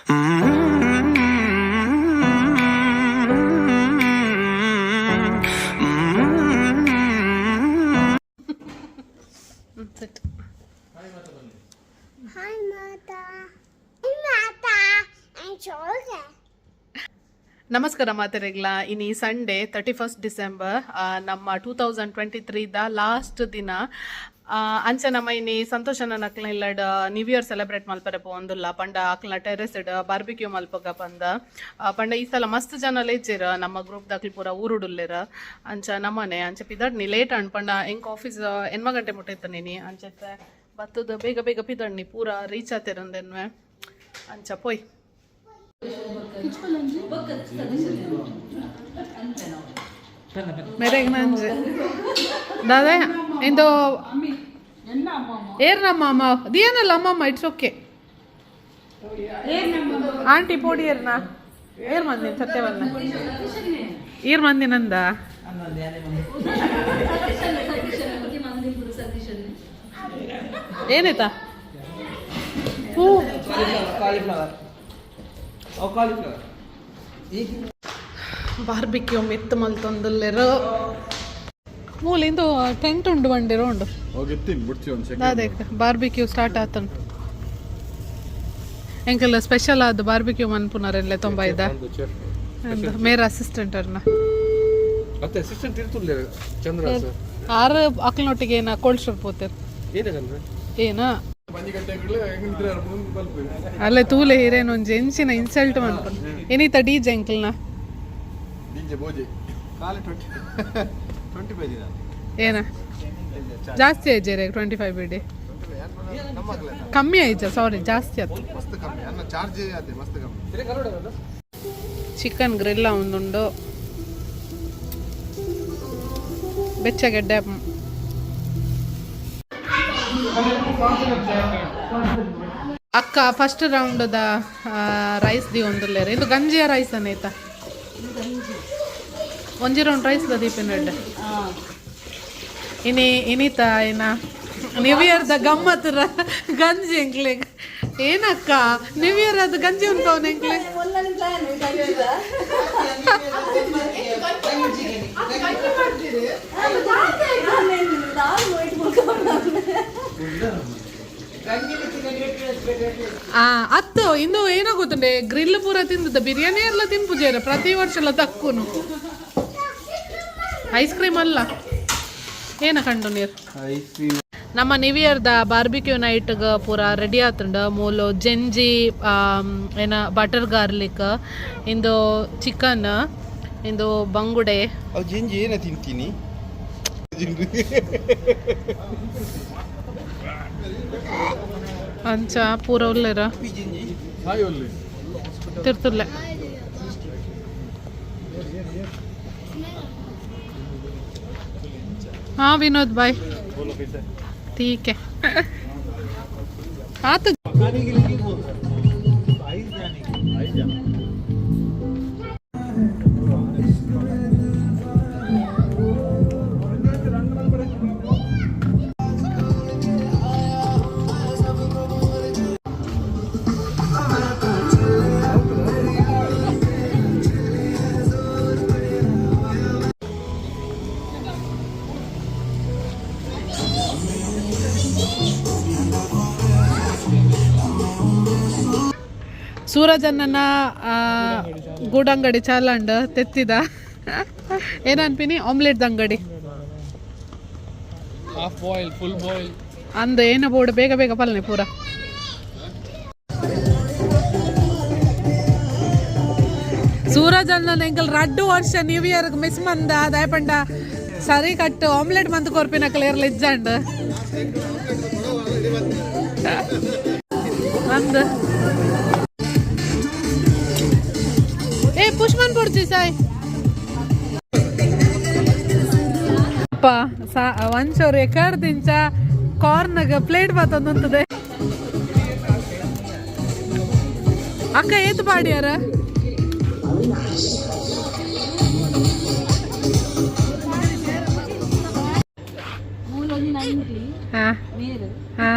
Set. Hi, Mata. Hi, Mata. I'm Jorge. ನಮಸ್ಕಾರ ಮಾತೆರೆಗ್ಲ. ಇನಿ Sunday, 31 December, ನಮ್ಮ 2023 the last ದಿನ. ಅಂಚ ನಮ್ಮ ಇನಿ ಸಂತೋಷನ ನಕ್ಲ ಇಲ್ಲಡ್ ನ್ಯೂ ಇಯರ್ ಸೆಲೆಬ್ರೇಟ್ ಮಲ್ಪರೆ ಪೋವೊಂದುಲ್ಲ. ಪಂಡ ಅಕ್ಲ್ನ ಟೆರೆಸ್ ಬಾರ್ಬಿಕ್ಯೂ ಮಲ್ಪಗ ಪಂದ. ಪಂಡ ಈ ಸಲ ಮಸ್ತ್ ಜನ ಲೇಜಿರ, ನಮ್ಮ ಗ್ರೂಪ್ ದಕ್ಲು ಪೂರ ಊರುಡುಲ್ಲೆರ್. ಅಂಚ ನಮ್ಮನೆ ಅಂಚ ಪಿದಡ್ನಿ ಲೇಟ್ ಅಂಡ್. ಪಂಡ ಎಂಕ್ ಆಫೀಸ್ 8 ಗಂಟೆ ಮುಟ್ಟ ಇತ್ತನೇನಿ. ಅಂಚ ಬತ್ತದ ಬೇಗ ಬೇಗ ಪಿದಡ್ನಿ, ಪೂರ ರೀಚ್ ಆತಿರಂದೆನ್ವೆ. ಅಂಚ ಪೋಯ್. ಮೆರೆಗ್ ನಂಜೆ ದಾದಾ ಇಂದು ಏರ್ ನಮ್ಮ ಅಮ್ಮ ದಿಯನಲ್ಲ ಅಮ್ಮಮ್ಮ. It's okay aunty. ಪೋಡಿ ಏರ್ನ ಏರ್ ಮಂದಿ ಸತ್ಯವನ್ನ ಏರ್ ಮಂದಿ ನಂದ. ಏನಾಯ್ತಾ ಹೂ? Cauliflower, cauliflower. ಬಾರ್ಬಿಕ್ಯೂ ಮಿತ್ತು ಮಲ್ತೊಂದುಲ್ಲೆರು. ಮೂಲ ಇಂದು ಟೆಂಟ್ ಉಂಡು, ಬಂಡಿರೋ ಉಂಡು. ಹೋಗಿತ್ತೀನಿ ಬಿಡ್ತೀವಿ ಒಂದು ಸೆಕೆಂಡ್. ಅದೇ ಬಾರ್ಬಿಕ್ಯೂ ಸ್ಟಾರ್ಟ್ ಆತುಂಡು. ಎಂಕಲ್ ಸ್ಪೆಷಲ್ ಆದ ಬಾರ್ಬಿಕ್ಯೂ ಮನ್ಪುನರೆಲ್ಲ ತೊಂಬ ಇದ್ದ ಮೇರ್ ಅಸಿಸ್ಟೆಂಟ್ ಅರ್ನ. ಮತ್ತೆ ಅಸಿಸ್ಟೆಂಟ್ ಇರ್ತುಲ್ಲ ಚಂದ್ರ ಸರ್. ಆರು ಅಕ್ಲನೊಟ್ಟಿಗೆ ಏನ ಕೋಲ್ಡ್ ಸ್ಟೋರ್ ಪೋತೇರ್. ಏನೇ ಚಂದ್ರ? ಏನ? ಬಂಜಿ ಗಂಟೆಗಳು ಹೆಂಗಿದ್ರೆ ಬಲ್ಪು. ಅಲ್ಲೇ ತೂಲೆ, ಹಿರೇನ್ ಒಂಜಿ ಎಂಚಿನ ಇನ್ಸಲ್ಟ್ ಮನ್ಪುನ. ಏನಿತ ಡಿಜೆ ಅಂಕಲ್ನ? ಡಿಜೆ ಬೋಜೆ. ಖಾಲಿ ಟ್ವೆಂಟಿ 25 ದಿನ. ಏನ ಜಾಸ್ತಿ ಆಯ್ಜೆ? 25 ಬಿಡಿ. ನಮ್ಮ ಕಮ್ಮಿ ಆಯ್ಜ, ಸಾರಿ, ಜಾಸ್ತಿ ಆಯ್ತು. ಮಸ್ತ್ ಕಮ್ಮಿ ಅನ್ನ ಚಾರ್ಜ್ ಅದೇ ಮಸ್ತ್ ಕಮ್ಮಿ. ಚಿಕನ್ ಗ್ರಿಲ್ಲ ಒಂದುಂಡು, ಬೆಚ್ಚಗೆಡ್ಡೆ. ಅಕ್ಕ first round the rice the ಒಂದುಲ್ಲೇರು. ಇದು ಗಂಜಿಯ ರೈಸ್ ಅನ್ನೈತ. ಒಂಜಿ ರೌಂಡ್ ರೈಸ್ the ದೀಪಿನ. ಇನಿ ಇನಿತ ಏನ ನ್ಯೂ ಇಯರ್ the ಗಮ್ಮತ್ ಗಂಜಿ ಎಂಕ್ಲೆ. ಏನಕ್ಕ, ನ್ಯೂ ಇಯರ್ ಅದು ಗಂಜಿ ಉಂಟವನ ಎಂಕ್ಲೆ? ಆ ಅತ್ತು ಇಂದು ಏನೋ ಗೊತ್ತುಂಡೆ, ಗ್ರಿಲ್ ಪೂರ ತಿಂದದ, ಬಿರಿಯಾನಿ ಎಲ್ಲ ತಿನ್ಪುಜೇರ. ಪ್ರತಿ ವರ್ಷ ಎಲ್ಲ ತಕ್ಕುನು. ಐಸ್ ಕ್ರೀಮ್ ಅಲ್ಲ, ಏನ ಕಂಡು ನೀರು. Ice cream. ನಮ್ಮ new year the barbecue night ಪೂರ ರೆಡಿ ಆತುಂಡು. ಮೂಲು ಜೆಂಜಿ, ಏನ ಬಟರ್ ಗಾರ್ಲಿಕ್, ಇಂದು ಚಿಕನ್, ಇಂದು ಬಂಗುಡೆ. ಅವು ಜಿಂಜಿ ಏನ ತಿಂತೀನಿ. ಅಂಚ ಪೂರ ಉಲ್ಲೆರ. ಹಾಯ್ ಒಲ್ಲಿ. ತಿರ್ತುಲ್ಲೆ. ಹಾ ವಿನೋದ್ ಬಾಯ್, ठीक है हाँ तो. ಸೂರಜನ್ನ ಗೂಡಂಗಡಿ ಚಾಲಂಡ್ ತೆತ್ತಿದ. ಏನನ್ಪಿನಿ ಆಮ್ಲೆಟ್ ಅಂಗಡಿ. Half boil, full boil. ಅಂದ ಏನ ಬೋರ್ಡ್, ಬೇಗ ಬೇಗ ಪಲ್ನೆ ಪೂರ. ಸೂರಜ್ ಅಣ್ಣನ ಎಂಕಲ್ ರಡ್ಡು ವರ್ಷ ನ್ಯೂ ಇಯರ್ ಮಿಸ್ ಮಂದ ದಾಯಪಂಡ ಸರಿ ಕಟ್ಟು ಆಮ್ಲೆಟ್ ಮಂತ್ ಕೊರ್ಪಿನ ಕ್ಲಿಯರ್ ಇಜ್ಜಂಡ್ ಅಂದ. ಏ ಪುಷ್ಮನ್ ಪೊಡ್ಚಿ ಸಾಯ್ ಅಪ್ಪ ಸಾ ಒಂಚೂರು ಎಕರ್ದಿಂಚ ಕಾರ್ನಾಗ ಪ್ಲೇಟ್ ಬಾತೊಂದುಂತದೆ. ಅಕ್ಕ ಏತ್ ಪಾಡ್ಯಾರ? ಹಾ ಹಾ.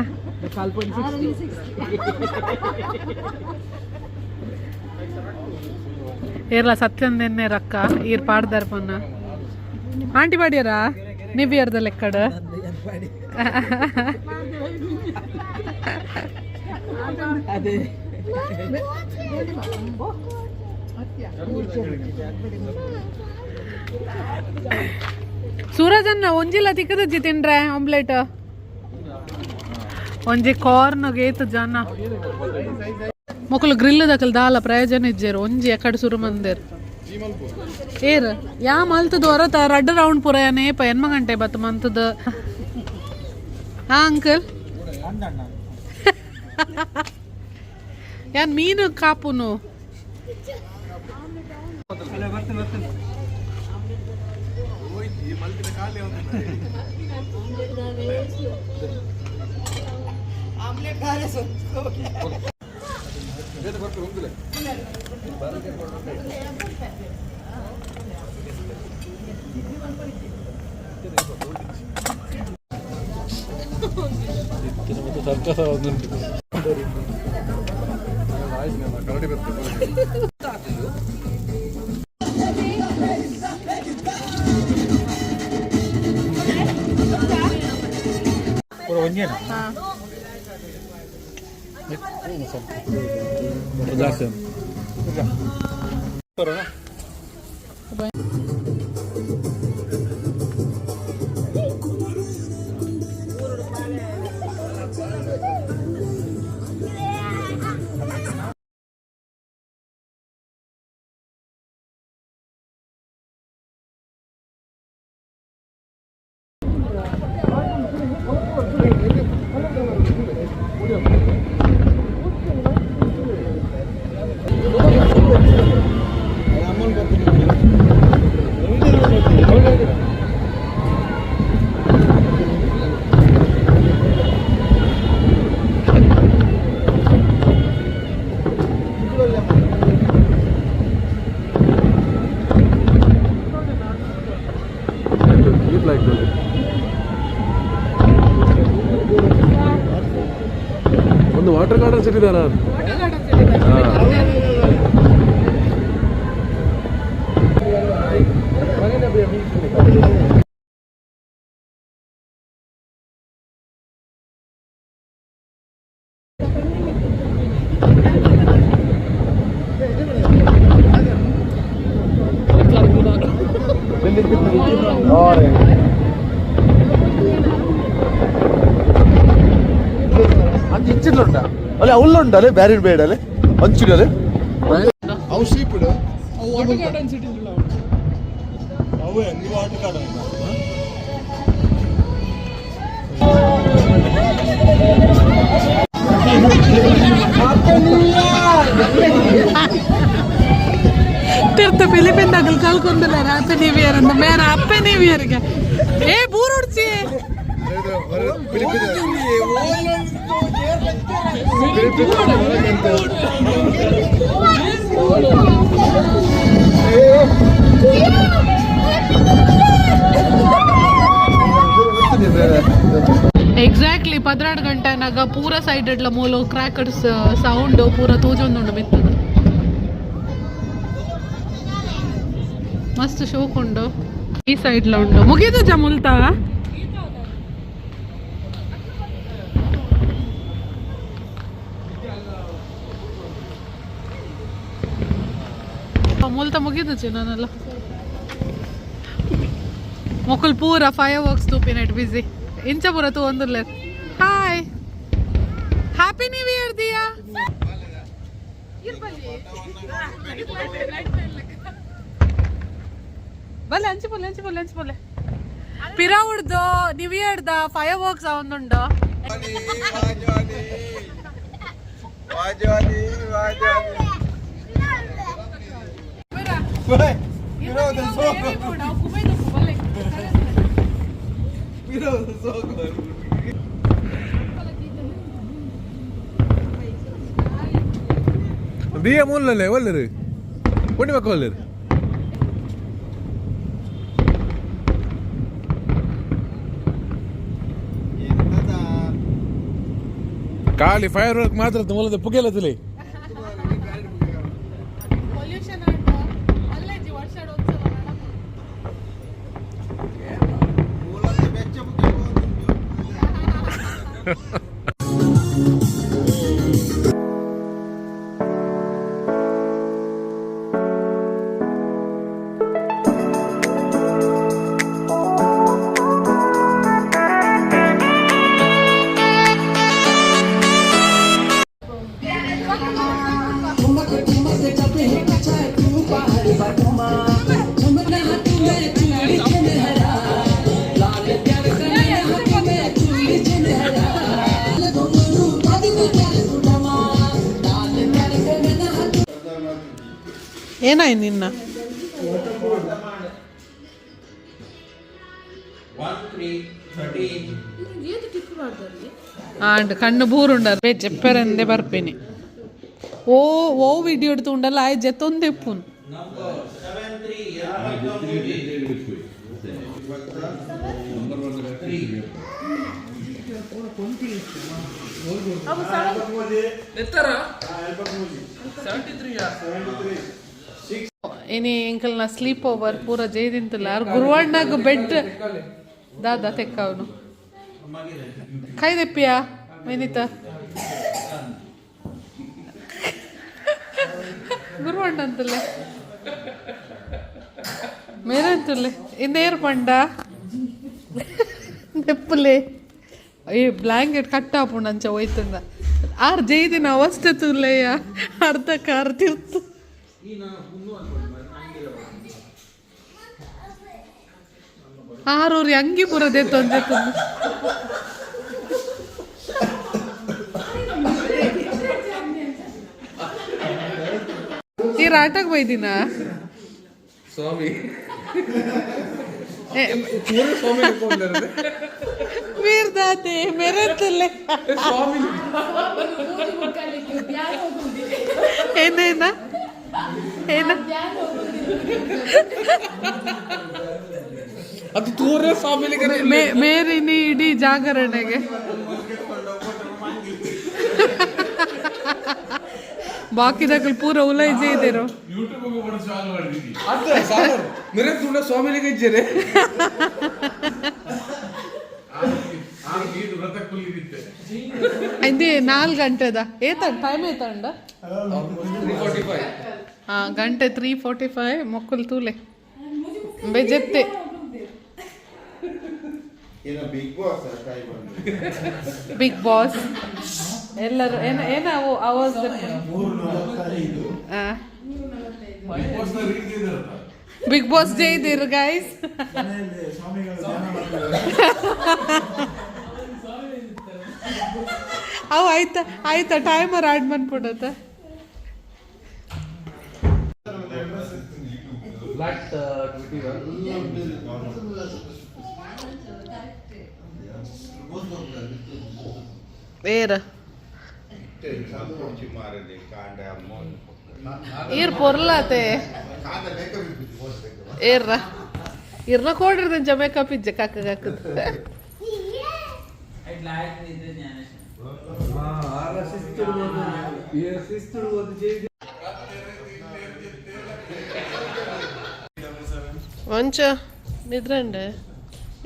ಏರ್ಲ ಸತ್ಯಂದೆನ್ನೆ ರಕ್ಕ ಈರ್ ಪಾಡ್ದಾರ್ ಪೊನ್ನ ಆಂಟಿ ಪಾಡ್ಯಾರಾ ನಿವ್ಯರ್ದ ಲೆಕ್ಕಡ್ ಸೂರಜನ್ನ ಒಂಜಿಲ ತಿಕ್ಕದಜ್ಜಿ ತಿನ್ರೆ ಆಮ್ಲೆಟ್ ಒಂಜಿ ಕಾರ್ನ್ ಗೇತು ಜನ ಮೊಕಲು ಗ್ರಿಲ್ ದಕಲ್ ದಾಲ ಪ್ರಯೋಜನ ಇಜ್ಜೇರು ಒಂಜಿ ಎಕಡೆ ಸುರು ಮಂದೇರ್ ಏರ್ ಯಾ ಮಲ್ತದ ಹೊರತ ರಡ್ಡ್ ರೌಂಡ್ ಪೂರ ನೇಪ ಎನ್ಮ ಗಂಟೆ ಬತ್ತು ಮಂತದ. ಹಾ ಅಂಕಲ್, ಯಾನ್ ಮೀನು ಕಾಪುನು. ಕರಡಿ ಬರ್ತದೆ. ಜಾಸ್ತಿ. ಒಂದು ವಾಟರ್ ಗಾರ್ಡನ್ ಸಿಟ್ಟಿದಾರ. ಅಂಚು ಅಲ್ಲೇ ಅವಲ್ಲುಂಡಲೆ ಬ್ಯಾರಿಡ್ ಬೇಡಲೆ ಅಂಚುಡಲೆ ಅವು ಸೀಪುಡು ಅವೇ ನೀವು ವಾಟರ್ ಗಾರ್ಡನ್. ತಿರ್ತು ಫಿಲಿಪಿನ್ ದಗಲ್ ಕಲ್ಕೊಂದಿಲ್ಲ. ಹ್ಯಾಪಿ ನ್ಯೂ ಇಯರ್ ಅಂತ ಮೇರ ಹ್ಯಾಪಿ ನ್ಯೂ ಇಯರ್ಗೆ ಏ ಬೂರುಡ್ಚಿ. ಎಕ್ಸಾಕ್ಟ್ಲಿ 12 ಗಂಟೆ ನಾಗ ಪೂರ ಸೈಡ್ ಇಡ್ಲ ಮೂಲು ಕ್ರ್ಯಾಕರ್ಸ್ ಸೌಂಡ್ ಪೂರ ತೂಜೊಂದುಂಡು ಮಿತ್ತದ. ಮಸ್ತ್ ಶೋಕ್ ಉಂಡು. ಈ ಸೈಡ್ಲ ಉಂಡು. ಮುಗಿದ ಜಮುಲ್ತಾ. ಮುಲ್ತ ಮುಗಿದುಚಿ ನಾನೆಲ್ಲ. ಮೊಕುಲ್ ಪೂರ ಫೈರ್ ವರ್ಕ್ಸ್ ತೂಪಿನೆಟ್ ಬಿಸಿ. ಇಂಚ ಪೂರ ತೂವೊಂದುಲ್ಲೆರ್. Hi, happy new year Diya. ಬಲ್ಲೆ ಅಂಚಿ ಪೋಲೆ, ಅಂಚಿ ಪೋಲೆ, ಅಂಚಿ ಪೋಲೆ. ಪಿರವುಡ್ದು ನ್ಯೂ ಇಯರ್ದ ಫೈರ್ ವರ್ಕ್ಸ್ ಅವೊಂದುಂಡು. ದಿಯ ಮೂಲಲ್ಲೇ ಒಲ್ಲೆರು ಪೊಂಡಿ ಪಕ್ಕ ಒಲ್ಲೆರು. ಖಾಲಿ ಫೈರ್ ವರ್ಕ್ ಮಾತ್ರ ಮೂಲದ ಪುಗೆಲ್ಲ ತುಲಿ. ಪೊಲ್ಯೂಷನ್. ಏನಾಯ್ ನಿನ್ನ? ಆಂಡ್ ಕಣ್ಣು ಬೂರುಂಡ ಜೆಪ್ಪರೆಂದೇ ಬರ್ಪೇನೆ. ಓ ಓ, ವಿಡಿಯೋ ಉಂಡಲ್ಲ ಆಯ್ ಜೆತ್ತೊಂದೆಪ್ಪುನ್. ಇನಿ ಎಂಕಲ್ನ ಸ್ಲೀಪ್ ಓವರ್ ಪೂರ ಜೈದಿಂತಲ್ಲ. ಗುರುವಣ್ಣಗ್ ಬೆಡ್ ದಾದ ತೆಕ್ಕವನು ಕೈದೆಪ್ಪಿಯ ಮೆನಿತ ಗುರುವಣ್ಣ ಅಂತಲ್ಲ ಮೇರಂತುಲ್ಲೆ ಇಂದೇರ್ ಪಂಡ ದೆಪ್ಪುಲೆ. ಈ ಬ್ಲಾಂಕೆಟ್ ಕಟ್ಟಾಪುಂಡು ಅಂಚ ಹೋಯ್ತಂದ. ಆರ್ ಜೈದಿನ ಅವಸ್ಥೆ ತುಲ್ಲೆಯ ಅರ್ಧ ಕಾರ್ ತಿರ್ತು. ಆರೂರು ಅಂಗಿ ಪೂರ ತೊಂದೆ ತಂದು. ಈ ರಾಟಕ್ ಬೈದಿನ. ಸ್ವಾಮಿ ಪೂರ ಸ್ವಾಮಿ. ವೀರ್ದಾತೆ ಮೆರತ್ತಲ್ಲೆ. ಸ್ವಾಮಿ. ಏನೇನ ಏನ? ಅದು ತೂರೇ ಸ್ವಾಮಿ. ಮೇರಿನಿ ಇಡೀ ಜಾಗರಣೆಗೆ ಬಾಕಿದಾಗಲು ಪೂರ ಉಲೈಜೆ ಇದೇರು. ಅತ್ತ ಸಾಗರ್ ಮೆರೆ ತುಳ ಸ್ವಾಮಿಲಿಗೆ ಇಜ್ಜರೆ. ಅದೇ 4 ಗಂಟೆದ ಏತಂಡ್ ಟೈಮ್ ಏತಂಡ? 3:45. ಹಾ, ಗಂಟೆ 3:45. ಮೊಕ್ಕಲು ತೂಲೆ ಬೆಜೆತ್ತೆ. ಏನೋ ಬಿಗ್ ಬಾಸ್ ಕಾಯಿ ಬಂದು. ಬಿಗ್ ಬಾಸ್ ಎಲ್ಲರೂ ಏನ ಏನ ಅವು ಅವಾಜ್. ಬಿಗ್ ಬಾಸ್ ಜೈದಿರ್ ಗೈಸ್. ಸ್ವಾಮಿಗಳು ಧ್ಯಾನ ಮಾಡ್ತಾರೆ. ಅವು ಆಯ್ತಾ ಆಯ್ತಾ, ಟೈಮರ್ ಆಡ್ ಬಂದ್ಬಿಡತ್ತ. ಫ್ಲಾಟ್ 21. ಏರ ಈರ್ ಪೊರ್ಲಾತೆ. ಏರ್ರ ಇರ್ನ ಕೋಡಿರ್ದಂಚ ಮೇಕಪ್ ಇಜ್ಜೆ ಕಾಕ ಕಾಕದ. ಒಂಚ ನಿದ್ರಂಡೆ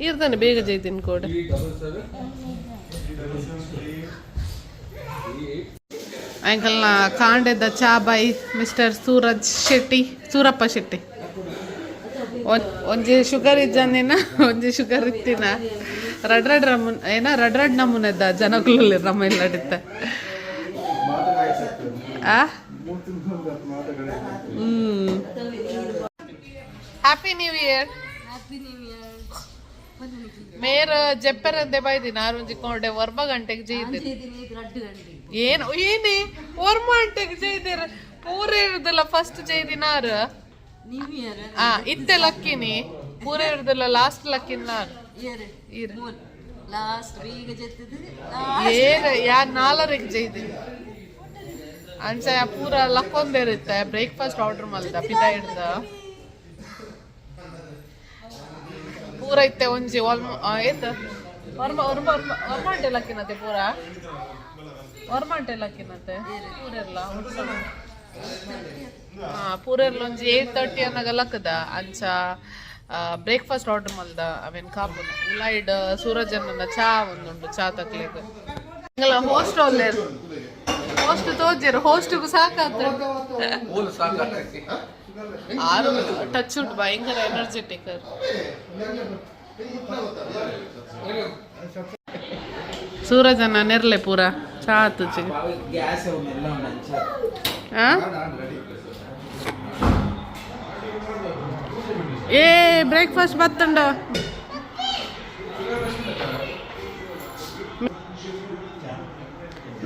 ಈರ್ದಾನೆ ಬೇಗ ಜೈದಿನ ಕೋಡ. 377. ಅಂಕಲ್ನ ಕಾಂಡೆದ ಚಾ ಬೈ ಮಿಸ್ಟರ್ ಸೂರಜ್ ಶೆಟ್ಟಿ, ಸೂರಪ್ಪ ಶೆಟ್ಟಿ. ಒಂಜಿ ಶುಗರ್ ಇಜ್ಜಂದಿನ, ಒಂಜಿ ಶುಗರ್ ಇತ್ತಿನ. ರಡ್ ರಡ್ ರಮುನ್ ಏನ ರಡ್ ರಡ್ ನಮೂನೆದ ಜನಕುಲು ನಮ್ಮ ಇಲ್ಲಡಿತ್ತ. ಆ ಹ್ಮ್ ಹ್ಯಾಪಿ ನ್ಯೂ ಇಯರ್. ಮೇರ್ ಜೆಪ್ಪರಂದೆ ಬೈದಿನ. ಆರೊಂಜಿ ಕೋಡೆ ಒರ್ಬ ಗಂಟೆಗೆ ಜೈದಿರಿ. ಏನು ಏನೇ ಒರ್ಮ ಗಂಟೆಗೆ ಜೈದಿರ ಪೂರ ಇರುದಿಲ್ಲ. ಫಸ್ಟ್ ಜೈದಿನಾರ್ ಆ ಇತ್ತೆ ಲಕ್ಕಿನಿ. ಪೂರ ಇರುದಿಲ್ಲ, ಲಾಸ್ಟ್ ಲಕ್ಕಿನ ನಾರ್. ಈರ್ ಲಾಸ್ಟ್ ಬೇಗ ಜೆತ್ತದು. ಏರ್ ಯಾ ನಾಲರೆಗ್ ಜೈದಿನಿ. ಅಂಚ ಪೂರ ಲಕ್ಕೊಂದೇರಿತ್ತೆ. ಬ್ರೇಕ್ಫಾಸ್ಟ್ ಆರ್ಡರ್ ಮಲ್ದ ಪಿದ ಹಿಡ್ದ ಪೂರ ಇತ್ತೆ ಒಂಜಿ ಆಲ್ಮೋ ಏತ್ ಒರ್ಮ ಒರ್ಮ ಒರ್ಮ ಒರ್ಮಂಟೆ ಲಕ್ಕಿನತೆ ಪೂರ ಒರ್ಮಂಟೆ ಲಕ್ಕಿನತೆ ಪೂರೆಲ್ಲ. ಹಾ, ಪೂರೆಲ್ಲ ಒಂಜಿ 8:30 ಅನ್ನಗ ಲಕ್ಕದ. ಅಂಚ ಬ್ರೇಕ್ಫಾಸ್ಟ್ ಆರ್ಡರ್ ಮಲ್ದ ಅವೇನ್ ಕಾಪುನು ಉಲಾಯ್ಡ್ ಸೂರಜನ್ನ ಚಾ ಒಂದುಂಡು ಚಾ ತಕ್ಲೆಗ್. Host ಒಲ್ಲೇರು host ತೋಜೆರು ಹೋಸ್ಟ್ಗೂ ಸಾಕಾತ. ಓಲು ಸಾಕಾಗ್ತದೆ. ಆರು ಟಚ್ ಉಂಟು, ಭಯಂಕರ ಎನರ್ಜೆಟಿಕ್. ಸೂರಜನ್ನ ನೆರ್ಲೆ ಪೂರ ಚಾ ಆತುಚಿ. ಗ್ಯಾಸ್ ಎಲ್ಲ ಉಂಡು. ಆ? ಏ, ಬ್ರೇಕ್ಫಾಸ್ಟ್ ಬತ್ತುಂಡ.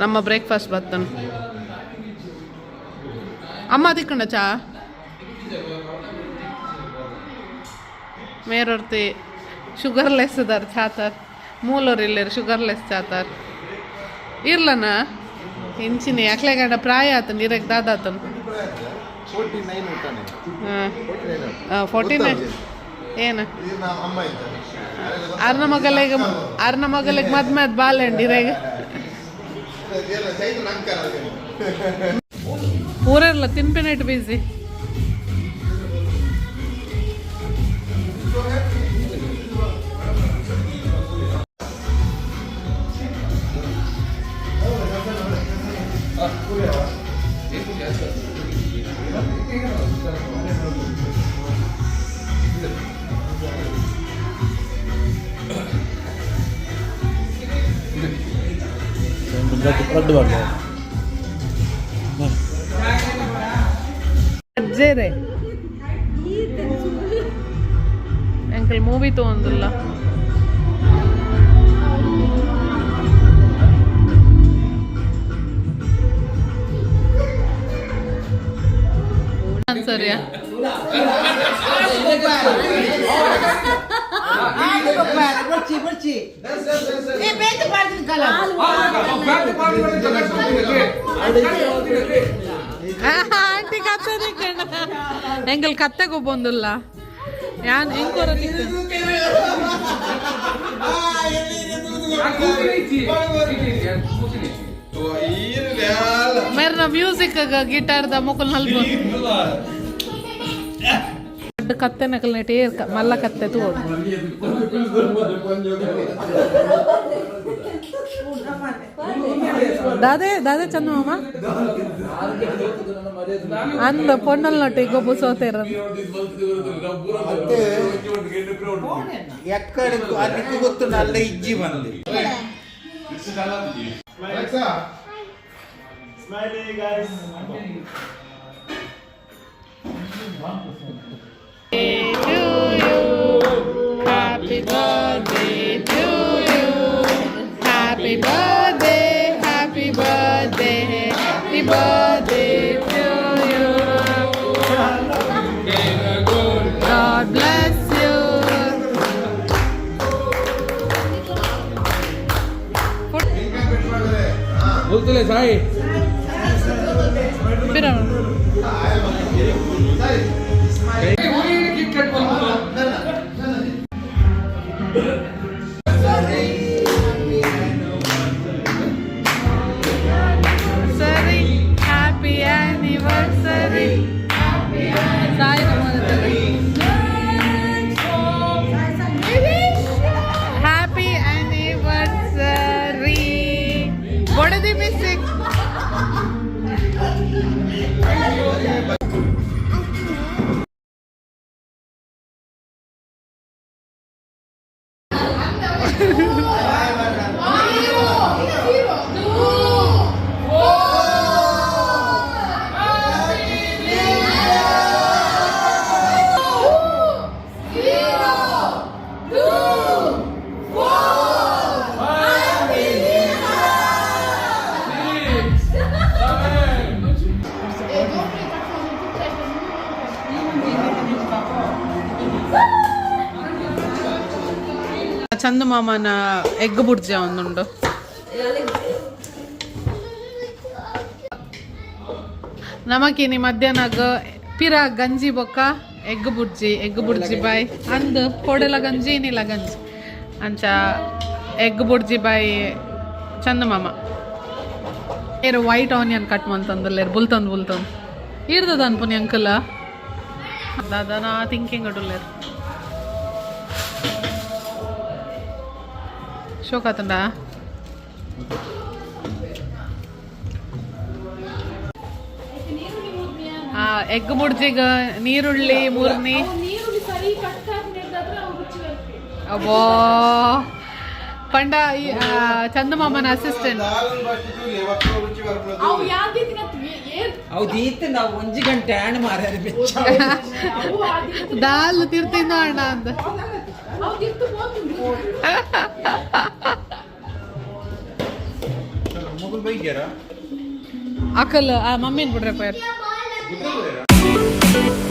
ನಮ್ಮ ಬ್ರೇಕ್ಫಾಸ್ಟ್ ಬತ್ತುಂಡು. ಅಮ್ಮ ತಿಕ್ಕಂಡ ಚಾ ಮೇರೊರ್ತಿ ಶುಗರ್ ಲೆಸ್ ದಾರ್ ಚಾತಾರ್, ಮೂಲೋರ್ ಇಲ್ಲೇರು ಶುಗರ್ ಲೆಸ್ ಚಾತಾರ್. ಇರ್ಲನ ಇಂಚಿನಿ ಅಕ್ಲೆ ಗಂಡ ಪ್ರಾಯ ಆತನ್ ಇರಕ್ ದಾದಾತನ್. 49 ಊಟನೇ. ಹಾಂ, 49 ಏನು? ಇದು ನಮ್ಮ ಅಮ್ಮ ಇದ್ದಾರೆ. ಅರ್ನ ಮಗಲಿಗೆ, ಅರ್ನ ಮಗಲಿಗೆ ಮದ್ಮೆ ಅದ್ ಬಾಲೆಂಡ್ ಇರೇಗ. ಚೈತ್ರ ನಂಕರ. ಊರೆಲ್ಲ ತಿನ್ಪಿನೈಟ್ ಬಿಸಿ. ರಡ್ಡು ಬಾಡ್ಲೆ. ಅಜ್ಜೇರೆ ಅಂಕಲ್ ಮೂವಿ ತಗೊಂದಿಲ್ಲ. ಸರಿಯಾ? ಬೊಡ್ಚಿ ಬೊಡ್ಚಿ. ಆಂಟಿ ಕತ್ತೆ ಎಂಕಲ್ ಕತ್ತೆ ಗೊಬ್ಬೊಂದುಲ್ಲ ಯಾನ್ ಎಂಕೋರ. ಮೇರ್ನ ಮ್ಯೂಸಿಕ್ ಗಿಟಾರ್ದ ಮೊಕುಲ್ ನಲ್ಬೋದು. ಕತ್ತೆ ನಕಲ್ ನೆಟ್ ಏರ್ಕ ಮಲ್ಲ ಕತ್ತೆ ತೂಡು. ದಾದೆ ದಾದೆ ಚಂದ ಮಾಮ ಅಂದ ಪೊಣ್ಣಲ್ ನಟ್ಟು ಗೊಬ್ಬು ಸೋತೇರ. ಎಕ್ಕಡೆ ಅದಕ್ಕೆ ಗೊತ್ತು ನಲ್ಲ ಇಜ್ಜಿ ಬಂದು. Alexa. To you. Happy birthday to you. Happy birthday, happy birthday, happy birthday to you. God bless you. ಬುಲ್ತುಲೆ ಸಾಯಿ. ಬಿರವ. ಕಿಟ್ ಕಟ್ ಮಲ್ಪುನು. ಸರಿ, ಹ್ಯಾಪಿ ಆನಿವರ್ಸರಿ. ಸಾಯಿ ನಮೋದತ್ತಲೆ. ಹ್ಯಾಪಿ ಆನಿವರ್ಸರಿ ಬೊಡದಿ ಮಿಸ್ಸಿಂಗ್. ಚಂದ ಮಾಮನ ಎಗ್ ಬುರ್ಜಿ ಒಂದುಂಡು. ನಮಕಿನಿ ಮಧ್ಯಾಹ್ನಗ ಪಿರ ಗಂಜಿ ಬೊಕ್ಕ ಎಗ್ ಬುರ್ಜಿ. ಎಗ್ ಬುರ್ಜಿ ಬಾಯ್ ಅಂದ್ ಕೋಡೆಲ ಗಂಜಿ ಏನಿಲ್ಲ ಗಂಜಿ ಅಂಚ ಎಗ್ ಬುರ್ಜಿ ಬಾಯ್ ಚಂದ ಮಾಮ. ಏರು ವೈಟ್ ಆನಿಯನ್ ಕಟ್ ಮಂತಂದುಲ್ಲೇರು ಬುಲ್ತಂದು ಬುಲ್ತಂದು ಇರ್ತದ ಅನ್ಪುನಿ ಅಂಕಲ್. ದಾದನ ಥಿಂಕಿಂಗ್ ಅಡುಲ್ಲೇರು. ಶೋಕಾತುಂಡ. ಎಗ್ ಬುಡ್ಜಿಗ ನೀರುಳ್ಳಿ ಮೂರ್ನಿ. ಅಬ್ಬೋ, ಪಂಡ ಈ, ಚಂದಮಾಮನ ಅಸಿಸ್ಟೆಂಟ್. ಅವು ದೀತ್ ನಾವು ಒಂಜಿ ಗಂಟೆ ಆಣ್ ಮಾರಾರೆ ಬೆಚ್ಚ. ದಾಲ್ ತಿರ್ತಿಂದ ಅಣ್ಣ ಅಂತ. ಮೊಗಲ್ ಬೈಗ್ಯಾರ. ಅಕಲ್ ಆ ಮಮ್ಮಿನ್ ಬಿಡ್ರೆ ಪೈರ್. ಗುಡ್ಡ.